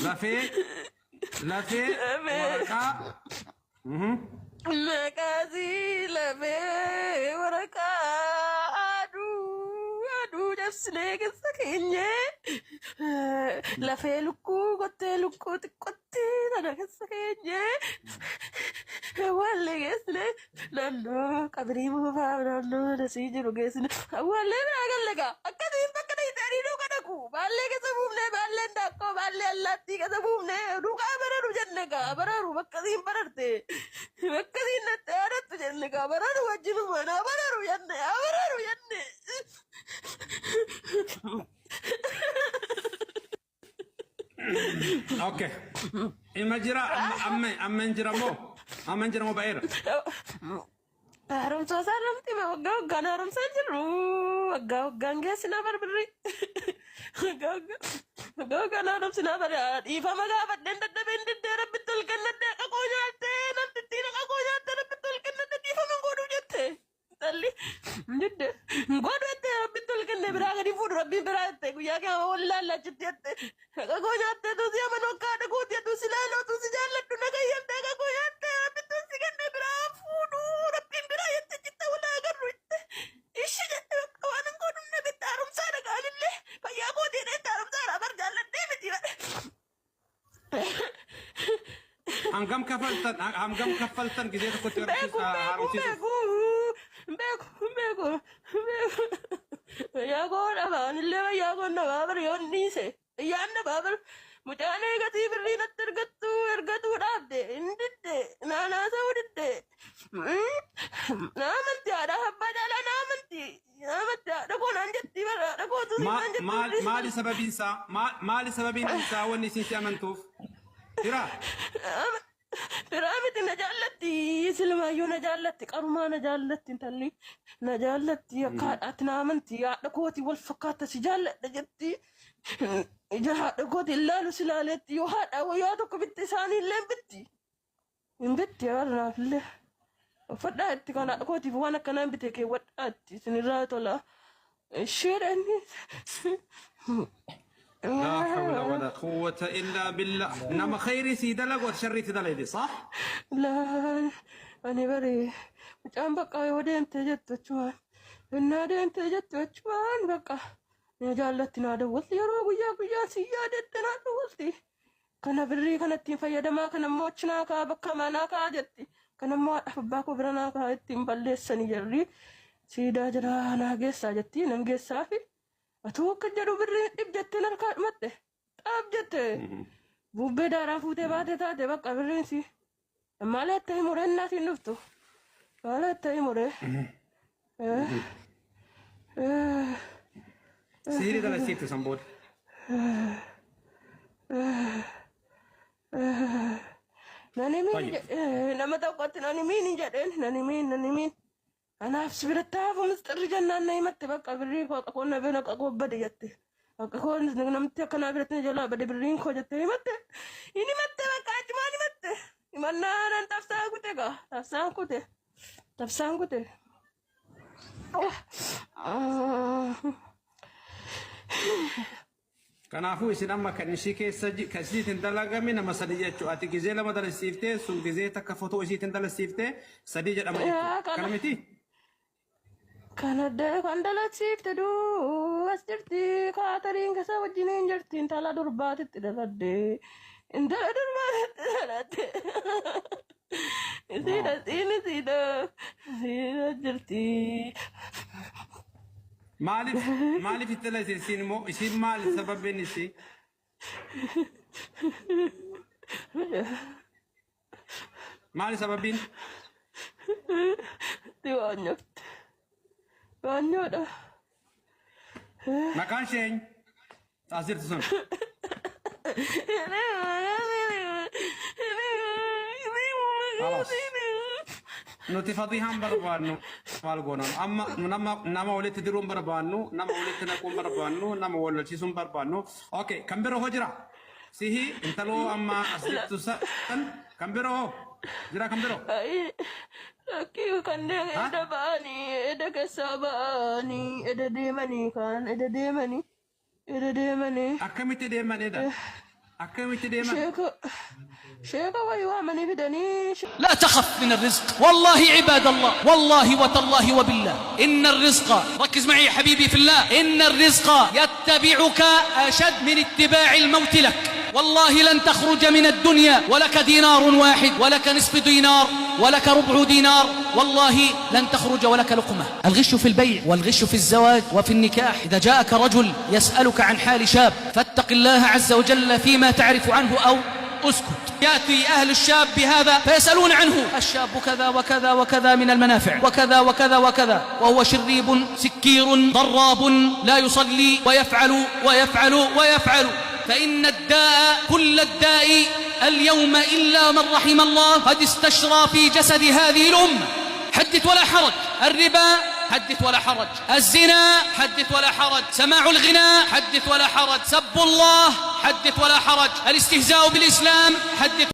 Lafee lafee Lafee. waraqaa. Maqaasii lafee waraqaa aduu aduu cabsinee keessa keenyee lafee lukkuu kottee lukkuu xiqqootti tana keessa keenyee awwaallee geessine naannoo qabirii buufaa naannoo dasii jiru geessine awwaallee naa galle gaa akkasiin bakka ta'anii duuka dhaqu baallee keessa buufnee baalleen daakkoo baallee allaattii keessa buufnee duukaa bararu jenne gaa bararu bakka siin bararte bakka siin natti aadattu jenne gaa bararu wajjinuma naa bararu jenne haa bararu jenne. Okay. Ima jira amma amma amma hin jira moo? Amma hin jira moo ba'eera? Haaromsaa isaa namti waggaa waggaan haaromsaa jiru. Waggaa waggaan geessinaa barbirri. Waggaa waggaa waggaa waggaan haaromsinaa bara dhiifama gaafadheen dadhabeen diddee rabbitti ol kennadhee qaqoo nyaattee namtittiin qaqoo nyaattee rabbitti ol kennadhee dhiifama godhuu jette. Intalli didde godhu jette rabbitti ol kenne biraa gadi fuudhu rabbiin biraa jette guyyaa kee wal laallachitti jette. Qaqoo nyaattee tuusi amanuu akka haadha kooti jedhu si laaloo tuusi jaalladhu nagayyamtee qaqoo nyaattee rabbitti ol si kenne biraa fuudhu rabbiin biraa jette jette wal agarru jette. Ishi jette bakka waan hin godhu nabitti haaromsaa dhaga'anillee fayyaa kooti jedhee itti haaromsaa bar jaalladhee miti. Hangam kafaltan hangam kaffaltan gizee tokkotti Beeku beeku haaromsiisuuf? beeku beeku beeku beeku. Fayyaa koo dhabaa anillee fayyaa koo dhabaa bar yoon dhiise. Fayyaan dhabaa bar mucaan eegatii birrii natti ergattu ergatuu dhaabde hin didde naanaa ta'uu didde. Naa amanti haadha abbaa caalaa naa amanti. Naa amanti haadha koo naan jetti bar haadha kootu si naan jetti Maal birrii si maali sababiin isaa maali sababiin isaa wanni isin si amantuuf? Jira. Biraa miti na jaallatti silmaayyuu na jaallatti qarumaa na jaallatti intalli na jaallatti akka haadhaatti na amanti haadha kooti wal fakkaata si jaalladha jetti ija haadha kooti ilaalu si ilaaleetti yoo haadha wayyaa tokko bitte isaanii illee bitti hin bitti haadha illee uffadhaa itti kan haadha kootiif waan akkanaa hin bite keewwadhaa itti isinirraa tola isheedha inni. لا حول ولا قوة إلا بالله نما خيري سي دلق وشري تدلق صح؟ Laa ani bari mucaan bakka yoo deemte jettu achumaan innaa deemte jettu achumaan bakka na jaallatti naa dawwalti yeroo guyyaa guyyaa si yaadadha naa dawwalti kana birrii kana ittiin fayyadamaa kana immoo achi naa kaa bakka manaa kaa jetti kana immoo haadhaaf abbaa koo bira naa kaa ittiin balleessanii jarri siidaa jira naa geessaa jetti nan geessaafi atuu akka jedhu birrii dhib jetteen harkaa dhumatte xaaf jette bubbee daaraa fuutee baatee taate bakka birriin si maal akka himuree innaa siin dhuftu maal akka himuree Sihirii dalasiifte san booda. Nan himiin Tayyib. Nama tokkotti nan himiin jedheen nan himiin nan himiin Anaaf si biratti hafu misxirri jennaan na himatte bakka birrii koo akka koo na bira akka koo bade jette. Akka koo namti akkanaa biratti na jalaa bade birriin koo jette himatte. Hin himatte bakka achumaan himatte. Himannaa nan tafsaan kute gaa tafsaan kute tafsaan kute. Kanaafuu isin amma kan ishii keessa kan isiitiin dalagame nama sadi jechuudha. Ati gizee lama dalasiiftee sun gizee takka fotoo isiitiin dalasiiftee sadii jedhama jechuudha. Yaa Kana kana miti? kana kan dalasiifte duu as jirti kaatariin keessa wajjiniin jirti intala durbaatitti daladde intala durbaatitti daladde isiidha siin isiidha isiidha jirti. Maaliif maaliif itti dalase isiin immoo isiin maali sababiin isii? Maali sababiin? Itti waanyofte waanyoodha. Maqaan ishee eenyu? As jirtu sun. خلاص. Nuti fadihaan barbaannu maal goona? Amma nu nama nama walitti diruun barbaannu, nama walitti naquun barbaannu, nama wal lolchiisuun barbaannu. Okay, kan biroo hoo jira? Sihi intaloo amma as jirtu san kan biroo hoo? Jira kan biroo? Lakkii kanneen Ha? eda ba'anii eda keessaa ba'anii eda deemanii kaan eda deemanii eda deemanii Akkamitti deeman eda? Akkamitti deeman? Sheeka sheeka wayii waamanii fidanii. لا تخف من الرزق والله عباد الله والله وتالله وبالله إن الرزق ركز معي يا حبيبي في الله إن الرزق يتبعك أشد من اتباع الموت لك والله لن تخرج من الدنيا ولك دينار واحد ولك نصف دينار ولك ربع دينار والله لن تخرج ولك لقمة. الغش في البيع والغش في الزواج وفي النكاح. إذا جاءك رجل يسألك عن حال شاب فاتق الله عز وجل فيما تعرف عنه أو اسكت. يأتي أهل الشاب بهذا فيسألون عنه، الشاب كذا وكذا وكذا من المنافع وكذا وكذا وكذا، وهو شريب سكير ضراب لا يصلي ويفعل ويفعل ويفعل. فإن الداء كل الداء اليوم إلا من رحم الله قد استشرى في جسد هذه الأمة. حدث ولا حرج، الربا حدث ولا حرج، الزنا حدث ولا حرج، سماع الغناء حدث ولا حرج، سب الله حدث ولا حرج، الاستهزاء بالإسلام حدث